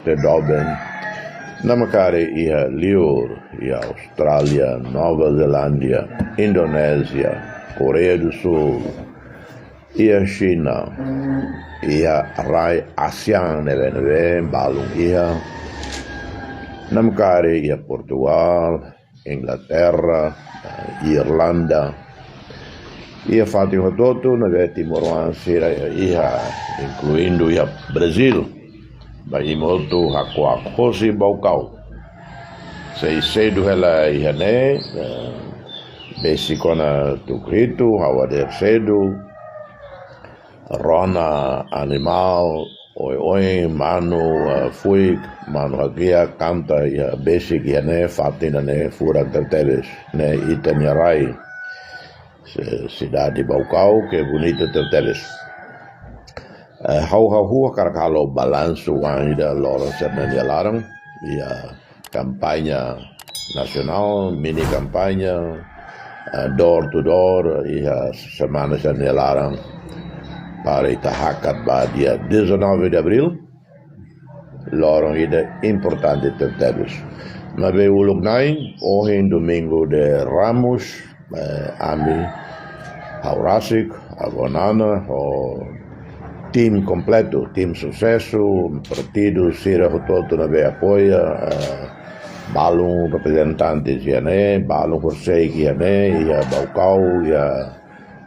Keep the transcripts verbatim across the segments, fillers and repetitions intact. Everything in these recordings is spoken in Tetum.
te doben, namkari iha liur, iha Austrália, Nova Zelándia, Indonézia, Koreia do Sul, iha Xina, iha rai ASEAN ne'ebé-ne'ebé balun iha, namkari iha Portugal, Inglaterra, eh, Irlanda, iha fatin hotu-hotu ne'ebé timoroan sira iha, inkluindu iha Brazil. Ba imi hotu hakuak hosi Baucau. Sei sedu hela iha ne'e, eh, besik ona tuku hitu, ha'u hadeer sedu. Rona animál, oioin, manu, eh, fuik, manu hakiak, kanta iha besik iha ne'e, fatin ida-ne'e furak tebetebes. Ne'e ita-nia rai. Si-, sidade Baucau, ke bonita tebetebes. Eh, ha'u, ha'u hakarak halo balansu oan ida loron sira-nia laran, iha kampaña nasionál, mini kampaña, eh, door to door, iha semana sira-nia laran, para ita hakat ba dia dezanove de abril, loron ida importante tebetebes. Maibé uluk na'in, ohin Domingo de Ramos, eh, ami, ha'u rasik, avó Nana, ho tim kompletu, tim susesu, partidu sira hotu-hotu ne'ebé apoia, eh, balun reprezentante iha ne'e, balun horiseik iha ne'e, iha Baucau, iha,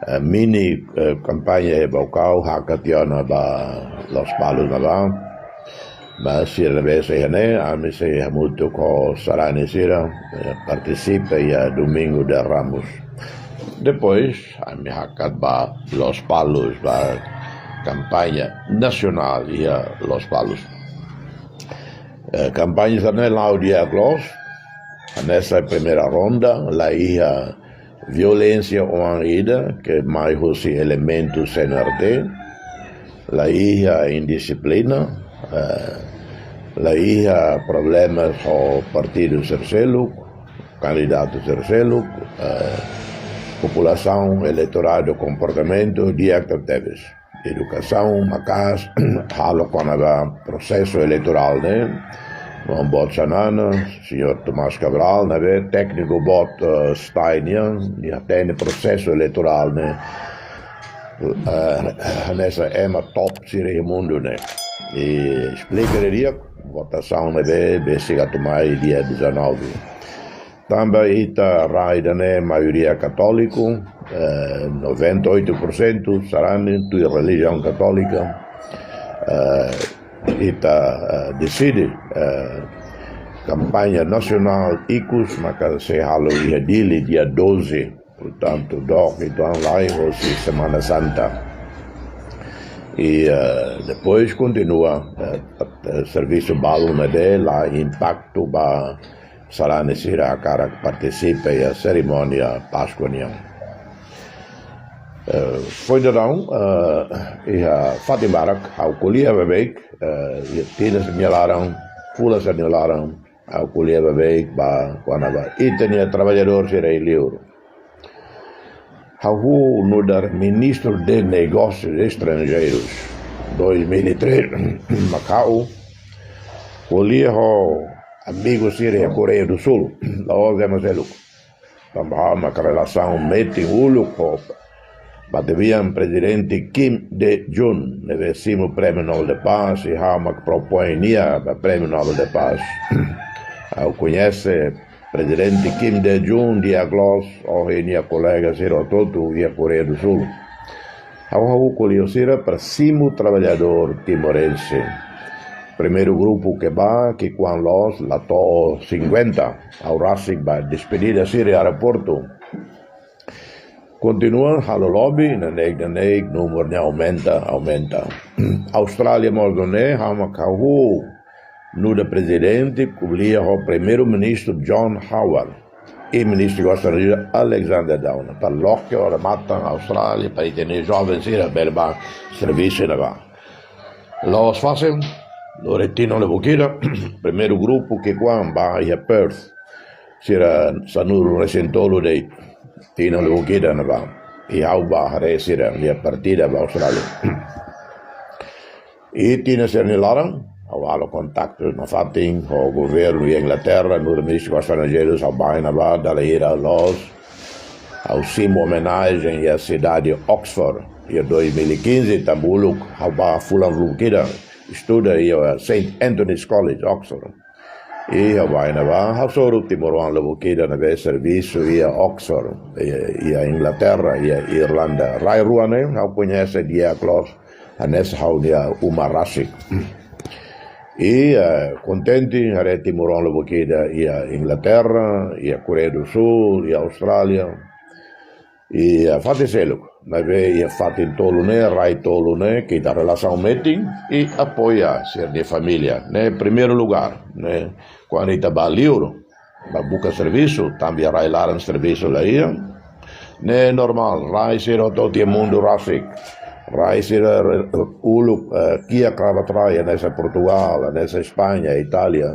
eh, mini, eh, kampaña iha Baucau, hakat tiha ona ba Lospalos ne'ebá. Ba sira ne'ebé sei iha ne'e, ami sei hamutuk ho sarani sira, eh, partisipa iha Domingo de Ramos. Depois, ami hakat ba Lospalos, ba kampaña nasionál iha Lospalos. Eh, kampaña sira-ne'e la'o di'ak loos, hanesan primeira ronda, la iha violénsia oan ida, ke mai husi elementu CNRT, la iha indixiplina, eh, la iha problemas ho partidu sira seluk, kandidatu sira seluk, eh, populasaun, eleitoradu, komportamentu di'ak tebetebes. Edukasaun maka'as, halo kona-ba prosesu eleitorál ne'e, maun boot Xanana, señór Tomás Cabral, ne'ebé tékniku boot, eh, STAE nian, nia hatene prosesu eleitorál ne'e, eh, hanesan ema top sira iha mundu ne'e. I esplika didi'ak, votasaun ne'ebé besik atu mai dia dezanove. Tanba ita rai ida-ne'e maioria katóliku, eh, noventa e oito por cento sarani tuir relijiaun katólika. Eh, ita, eh, deside, eh, kampaña nasionál ikus maka sei halo iha Dili dia doze. Portantu, dook uitoan lai hosi Semana Santa. I, eh, depois kontinua, eh, eh, servisu balun ne'ebé la impaktu ba sarani sira hakarak partisipa iha serimónia Páskua nian. Eh, foin daudaun, eh, iha fatin barak, ha'u ko'alia beibeik, eh, iha tinan sira-nia laran, fulan sira-nia laran, ha'u ko'alia beibeik ba, kona-ba ita-nia traballadór sira iha liur. Ha'u nu'udar Ministru de Negósius Estranjeirus, dois mil e três, mak ha'u ko'alia ho amigu sira iha Koreia do Sul, la'ós ema seluk. Tanba ha'u mak relasaun metin uluk ho, ba tinan prezidente Kim Dae-jung, ne'ebé simu Prémiu Nobel da Paz, i ha'u mak propoin nia ba Prémiu Nobel da Paz. Ha'u koñese Prezidente Kim Dae-jung di'ak loos, ohin nia kolega sira hotu-hotu iha Koreia do Sul. Ha'u, ha'u ko'alia ho sira para simu traballadór timorense. Primeiru grupu ke bá, ki'ikoan loos, la to'o cinquenta, ha'u rasik ba despedida sira iha aeroportu. Kontinua halo lobby, neineik, neineik, númeru ne'e aumenta, aumenta. Austrália mós nune'e, ha'u mak hahú nu'udar prezidente, ko'alia ho Primeiru-Ministru John Howard i Ministru Negósius Estranjeirus Alexander Downer, para loke odamatan Austrália, para ita-nia joven sira bele bá servisu iha ne'ebá. La'ós fasil, lori tinan lubuk ida, primeiru grupu ki'ikoan bá iha Perth, sira sanulu-resin-tolu de'it, tinan lubuk ida ne'ebá. I ha'u bá haree sira-nia partida ba Austrália. I tinan sira-nia laran, Ha'u halo kontaktu nafatin ho governu iha Inglaterra, nu'udar Ministru Estranjeirus, ha'u bá iha ne'ebá, dala hira loos ha'u simu omenajen iha sidade Oxford, iha dois mil e quinze, tanba uluk ha'u bá fulan lubuk ida estuda iha Saint Antony's College, Oxford. I ha'u bá iha ne'ebá, ha'u hasoru timoroan lubuk ida ne'ebé servisu iha Oxford, iha, iha Inglaterra, iha Irlanda. Rai rua ne'e ha'u koñese di'ak loos, hanesan ha'u-nia uma rasik. I, eh, kontente haree timoroan lubuk ida iha Inglaterra, iha Koreia do Sul, iha Austrália, iha fatin seluk. Maibé iha fatin tolu ne'e, rai tolu ne'e, ke ita relasaun metin i apoia sira-nia família. Ne'e primeiru lugár, ne'e, kuandu ita bá liur, bá buka servisu, tanba iha rai laran servisu la iha. Ne'e normál, rai sira hotu-hotu iha mundu rasik. Rai sira re-, uluk, eh, kiak raba trai, hanesan Portugal, hanesan España, Itália.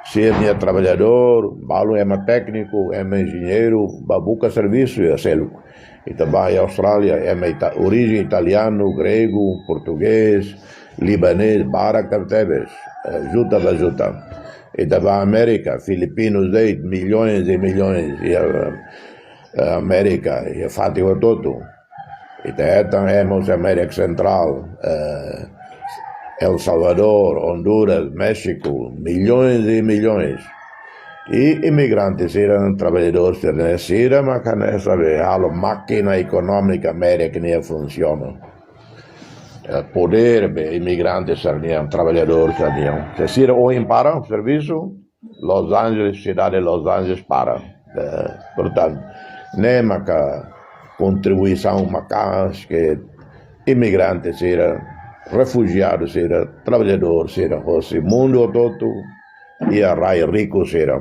Sira-nia traballadór, balun ema tékniku, ema enjeñeiru, bá buka servisu iha seluk. Ita bá iha Austrália, ema ita-, orijen italianu, gregu, portugés, libanés, barak tebes, eh, juta ba juta. Ita bá Amérika, filipinus de'it, milhões e milhões, iha, eh, Amérika, iha fatin hotu-hotu. Ita hetan ema husi Amérika Sentrál, eh, El Salvador, Honduras, Méxiku, milhões e milhões. I imigrante sira, traballadór sira, ne'e sira mak hanesan be halo mákina ekonómika Amérika nian funsiona. Eh, podér be imigrante sira-nian, traballadór sira-nian. Se sira ohin para servisu, Los Angeles, sidade Los Angeles para. Eh, portantu, ne'e maka kontribuisaun maka'as ke imigrante sira, refujiadu sira, traballadór sira, hosi mundu hotu-hotu, iha rai riku sira.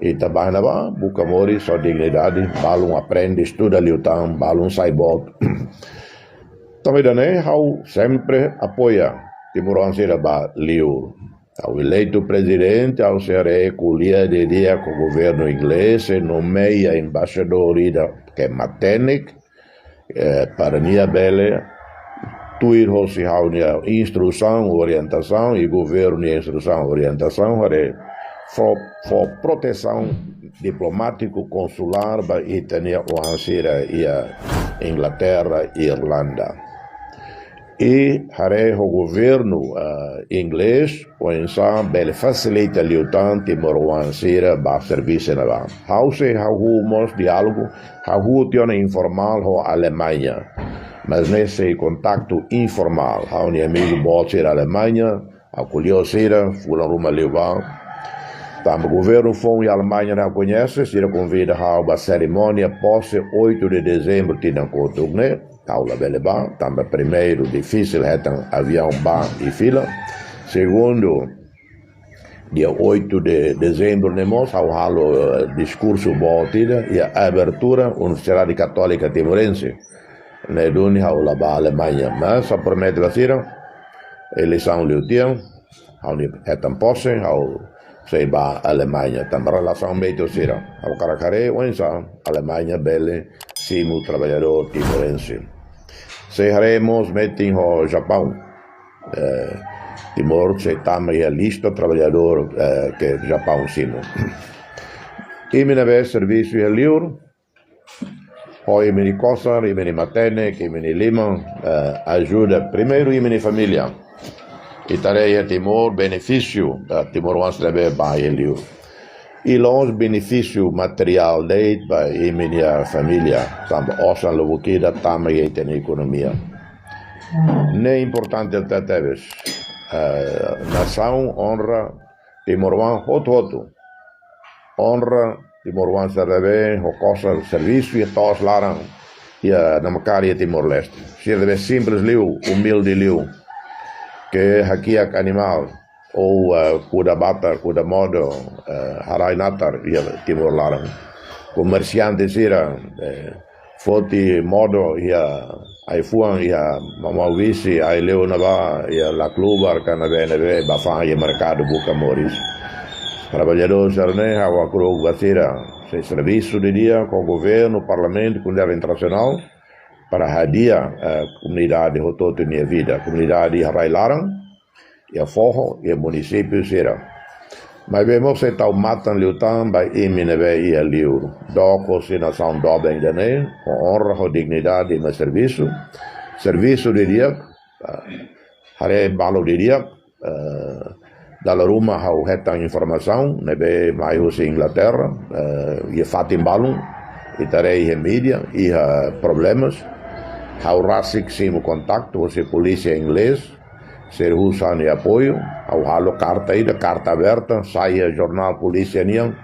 Ita bá iha ne'ebá, buka moris ho dignidade, balun aprende, estuda liután, balun sai boot. Tanba ida-ne'e, ha'u sempre apoia timoroan sira bá liur. Ha'u eleitu prezidente, ha'u sei haree ko'alia didi'ak ho governu inglés, sei nomeia embaixadór ida ke matenek, eh, para nia bele tuir hosi ha'u-nia instrusaun, orientasaun, i governu nia instrusaun, orientasaun, haree fó, fó protesaun diplomátiku, konsulár ba ita-nia oan sira iha Inglaterra, Irlanda. I haree ho governu, ah, inglés, oinsá bele fasilita liután timoroan sira bá servisu iha ne'ebá. Ha'u sei hahú mós diálogu, hahú tiha ona informál ho Alemaña. Mas ne'e sei kontaktu informál. Ha'u-nia amigu boot sira Alemaña, ha'u ko'alia ho sira, fulan ruma liubá. Tanba governu foun iha Alemaña ne'e ha'u koñese, sira konvida ha'u ba serimónia pose oito de dezembro tinan kotuk ne'e. Ha'u labele bá, tanba primeiru difisil hetan aviaun bá i fila. Segundu, dia oito de dezembro ne'e mós, ha'u halo, eh, diskursu boot ida, iha abertura Universidade Católica Timorense. Ne'e duni ha'u la bá Alemaña, mas ha'u promete ba sira, eleisaun liu tiha, ha'u-nia hetan pose, ha'u sei bá Alemaña, tanba relasaun metin ho sira. Ha'u hakarak haree oinsá Alemaña bele simu traballadór timorense. Sei haree mós metin ho Japaun. Eh, Timor sei tama iha lista traballadór, eh, ke Japaun simu. Imi ne'ebé servisu iha liur, ho imi-nia kosar, imi-nia matenek, imi-nia liman, eh, ajuda primeiru imi-nia família. Ita haree iha Timor benefísiu ba timoroan sira ne'ebé bá iha liur. I la'ós benefísiu materiál de'it ba imi-nia família, tanba osan lubuk ida tama iha ita-nia ekonomia. Ne'e importante tebetebes. Eh, nasaun onra timoroan hotu-hotu. Onra timoroan sira ne'ebé ho kosar servisu iha to'os laran, iha namkari iha Timor-Leste. Sira ne'ebé simples liu, umilde liu. Ke hakiak animál, ou, eh, kuda batar, kuda modo, eh, harai natar iha Timor laran. Komersiante sira, eh, foti modo iha ai-fuan, iha Mamawisi, Aileu ne'ebá, iha Laclubar, ka ne'ebé-ne'ebé, bá fa'an iha merkadu buka moris. Traballadór sira-ne'e, ha'u hakru'uk ba sira, sei servisu didi'ak ho governu, parlamentu, komunidade internasionál, para hadi'a, eh, komunidade hotu-hotu nia vida. Komunidade iha rai laran, iha foho, iha munisípiu sira. Maibé mós sei tau matan liután ba imi ne'ebé iha liur. Dook hosi nasaun doben ida-ne'e, ho onra, ho dignidade imi servisu. Servisu didi'ak, ah, haree balu didi'ak, eh, dala ruma ha'u hetan informasaun ne'ebé mai husi Inglaterra, eh, iha fatin balun, ita haree iha mídia, iha problemas. Ha'u rasik simu kontaktu husi polísia inglés, sira husu ha'u-nia apoiu, ha'u halo karta ida, karta aberta, sai iha jornál polísia nian,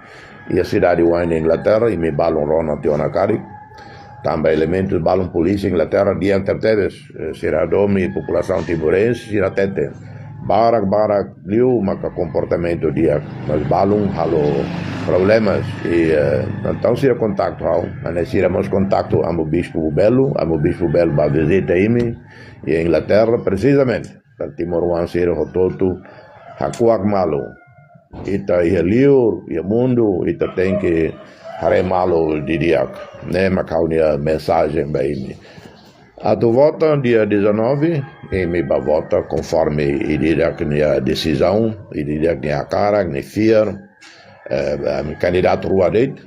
iha sidade Wine Inglaterra, imi balun rona tiha ona karik. Tanba elementus balun polísia Inglaterra di'ak tebetebes, eh, sira hadomi populasaun timorense, sira hatete. Barak-barak liu maka komportamentu di'ak, mas balun halo problemas, i, eh, entaun sira kontaktu ha'u, hanesan sira mós kontaktu Amu Bispu Belo, Amu Bispu Belo bá vizita imi, iha Inglaterra, presizamente. Para timoroan sira hotu-hotu hakuak malu. Ita iha liur, iha mundu, ita tenke haree malu didi'ak. Ne'e mak ha'u-nia mensajen ba imi. Atu vota dia dezanove, imi bá vota konforme ida-idak nia desizaun, ida-idak nia hakarak, nia fiar, eh, kandidatu rua de'it,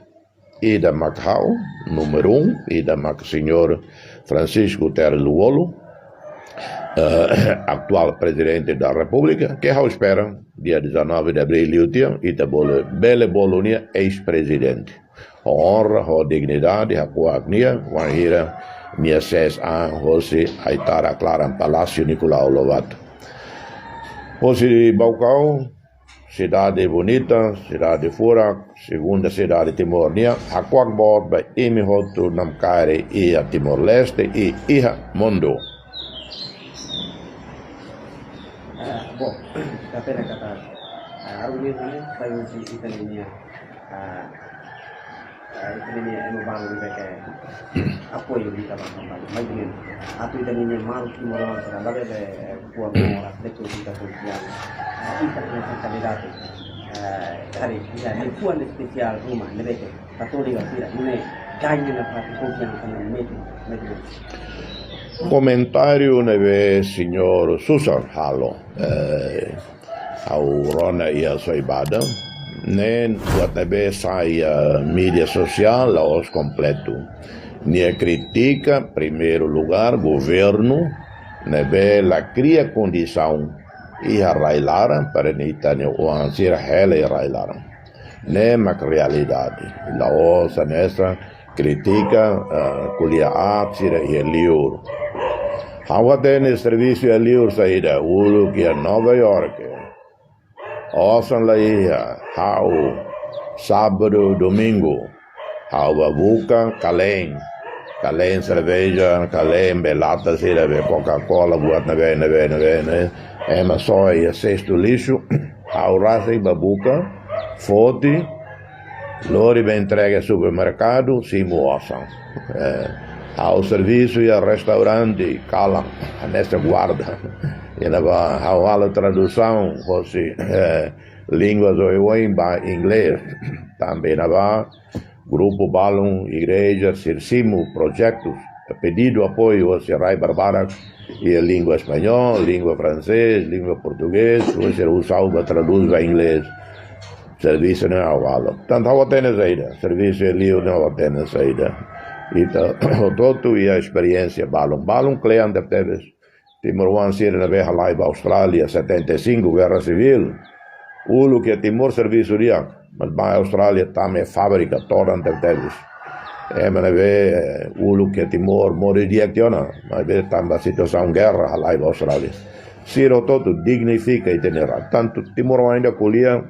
ida mak ha'u, númeru um, ida mak señór Francisco Guterres Lú-Olo, eh, atuál Prezidente da Repúblika, ke ha'u espera, dia dezanove de abríl liu tiha, ita bolu, bele bolu nia eis-prezidente. Ho onra, ho dignidade, hakuak nia, wainhira nia sees an hosi Aitarak Laran, Palásiu Nicolau Lobato. Hosi Baucau, sidade bonita, sidade furak, segunda sidade Timor nian, hakuak boot ba imi hotu namkari iha Timor-Leste i iha mundu. Ah, bom, ita hatene katak, ah, argumentu ne'e sai husi ita-nia, ah, ah, ita-nia ema balu ne'ebé ke apoiu ita ba kampaña. Mais ou menos. Atu ita-nia maluk timoroan sira labele, eh, kuat moras, leku ita konfiansa. Ita-nia kandidatu, eh, kari, ya, nia kuat espesiál ruma, ne'ebé ke katolika sira, ne'e gaña nafatin, konfiansa nafatin, mais ou menos. Komentáriu ne'ebé señór Susan halo, eh, ha'u rona iha Soibada, ne'e buat ne'ebé sai iha mídia sosiál la'ós kompletu. Nia kritika, primeiru lugar, governu ne'ebé la kria kondisaun iha rai-laran para ita-nia oan sira hela iha rai-laran. Ne'e mak realidade. La'ós hanesan kritika, eh, ko'alia aat sira iha liur. Ha'u hatene servisu iha liur saida, uluk iha Nova York. Osan la iha, ha'u, sábadu, domingu, ha'u bá buka kalen. Kalen serveja, kalen be lata sira, be Coca-Cola, buat ne'ebé, ne'ebé, ne'ebé, ne'e. Ema soe iha sestu lixu, ha'u rasik bá buka, foti, lori bá entrega supermerkadu, simu osan. Eh, ha'u servisu iha restaurante, kalan, hanesan guarda. Iha ne'ebá ha'u halo tradusaun, hosi, eh, línguas oioin ba inglés. Tanba iha ne'ebá, grupu balun, igreja, sira simu projetus, pedidu apoiu, hosi rai barbarak, iha língua espanhol, língua francês, língua português, hosi sira husu ha'u bá tradús ba inglés. Servisu ne'e ha'u halo. Tanba ha'u hatene saida, servisu iha liur ne'e ha'u hatene saida. Ita hotu-hotu iha esperiénsia balun. Balun kle'an tebetebes. Timoroan sira ne'ebé halai ba Austrália, setenta e cinco, guerra civil. Uluk iha Timor servisu di'ak, mas bá Austrália tama iha fábrika, todan tebetebes. Ema ne'ebé, eh, uluk iha Timor, moris di'ak tiha ona, maibé tanba situasaun guerra, halai ba Austrália. Sira hotu-hotu dignifika ita-nia rai. Tantu timoroan ida ko'alia,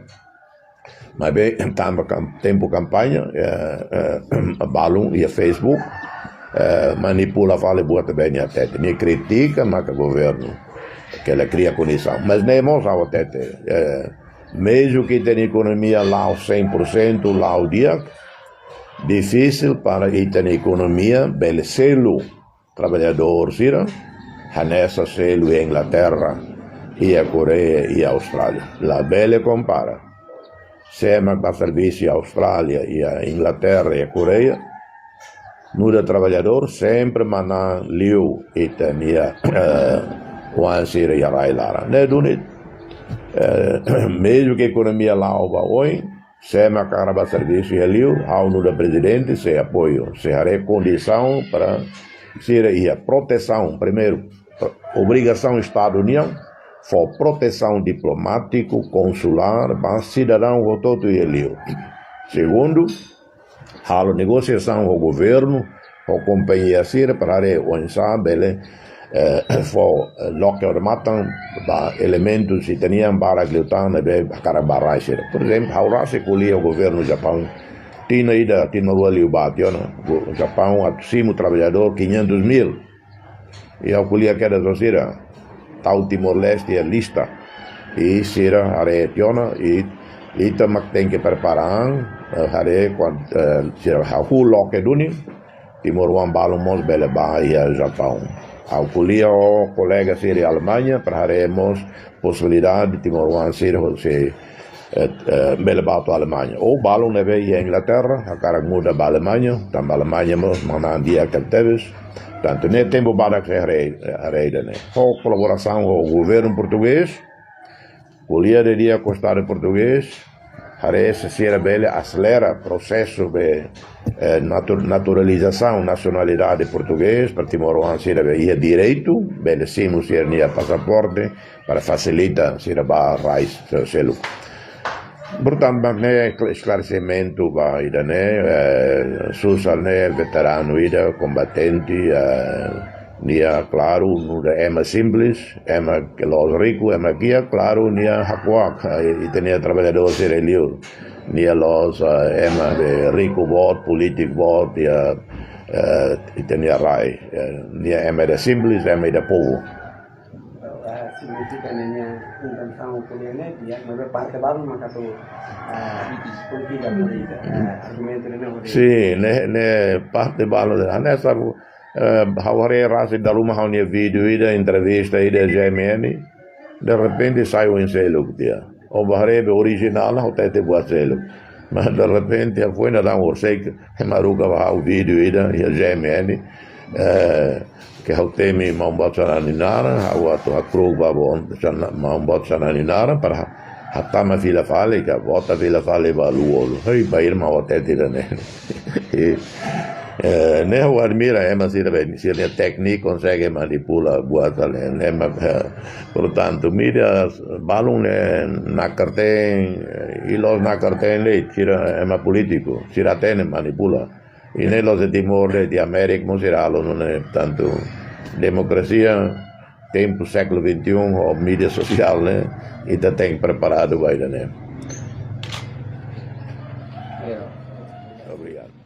maibé tanba kam-, tempu kampaña, eh, eh, balun iha Facebook, eh, manipula fali buat ne'ebé nia hatete. Nia kritika maka governu ke la kria kondisaun. Mas ne'e mós ha'u hatete, eh, mezmu ke ita-nia ekonomia la'o cem por cento, la'o di'ak, difisil para ita-nia ekonomia bele selu traballadór sira, hanesan selu iha Inglaterra, iha Koreia, iha Austrália. Labele kompara. Sé mak bá servisu iha Austrália, iha Inglaterra, iha Koreia, nu'udar traballadór, sempre manán liu ita-nia, eh, oan sira iha rai-laran. Ne'e duni, Eh, mezmu ke ekonomia la'o ba oin, sé mak hakarak bá servisu iha li'ur, ha'u nu'udar prezidente sei apoiu, sei haree kondisaun para sira iha protesaun, primeiru, obrigasaun Estadu nian, fó protesaun diplomátiku, konsulár, ba sidadaun hotu-hotu iha li'ur. Segundu, halo negosiasaun ho governu, ho kompañia sira para haree oinsá bele, eh, fó, eh, loke odamatan ba elementus ita-nian barak liután ne'ebé hakarak bá rai sira. Por ezemplu, ha'u rasik ko'alia ho governu Japaun. Tinan ida, tinan rua liubá tiha ona, go-, Japaun atu simu traballadór quinhentos mil. I ha'u ko'alia kedas ho sira, tau Timor-Leste iha lista. I sira haree tiha ona, i ita mak tenke prepara an, eh, haree kuandu, eh, sira hahú loke duni, timoroan balun mós bele bá iha Japaun. Ha'u ko'alia ho kolega sira iha Alemaña, para haree mós posibilidade timoroan sira hosi, eh, eh, bele bá to'o Alemaña. Ou balun ne'ebé iha Inglaterra, hakarak muda ba Alemaña, tanba Alemaña mós manán di'ak tebes. Tantu ne'e tempu badak sei haree, haree ida-ne'e. Ho kolaborasaun ho governu portugés, ko'alia didi'ak ho Estadu portugés, haree se sira bele aselera prosesu be, eh, natu-, naturalizasaun nasionalidade portugés, para timoroan sira be iha direitu, bele simu sira-nia pasaporte, para fasilita sira bá rai se-, seluk. Portantu, mak ne'e eskla-, esklaresimentu ba ida-ne'e, eh, susar ne'e veteranu ida, kombatente, eh, nia klaru, nu'udar ema simples, ema ke la'ós riku, ema kiak, klaru, nia hakuak, eh, ita-nia traballadór sira iha li'ur. Nia la'ós, eh, ema be riku boot, polítiku boot, iha, eh, ita-nia rai. Eh, nia ema ida simples, ema ida povu. Eh, signifika ne'e nia intensaun ko'alia ne'e, ya, maibé parte balun maka atu, eh, polítika, polítika, eh, argumentu ne'e, ne'e, Sin, ne'e, ne'e parte balun de'it. Hanesan, eh, ha'u haree rasik dala ruma ha'u-nia vídeo ida, entrevista ida, G M N, derrepente sai oin seluk tiha. Ó bá haree be orijinál, ha'u hatete buat seluk. Mas derrepente, foin daudaun horiseik, ema haruka ba ha'u vídeo ida, iha G M N, eh, ke ha'u temi maun boot Xanana nia naran, ha'u atu hakru'uk ba maun Xana-, maun boot Xanana nia naran, para ha-, hatama fila fali, ka vota fila fali ba Lú-Olo. Hei, ba irmán, ha'u hatete ida-ne'e. Eh, ne'e ha'u admira ema sira be, sira-nia tékniku konsege manipula buat ne'e, ema, eh, portantu, mídia balun ne'e nakar-teen, eh, i la'ós nakar-teen de'it, sira ema polítiku, sira hatene manipula. I ne'e la'ós iha Timor de'it, iha Amérika mós sira halo nune'e, portantu, demokrasia, tempu século vinte e um, ho mídia sosiál, ne'e, ita tenke preparadu ba ida-ne'e. Obrigadu.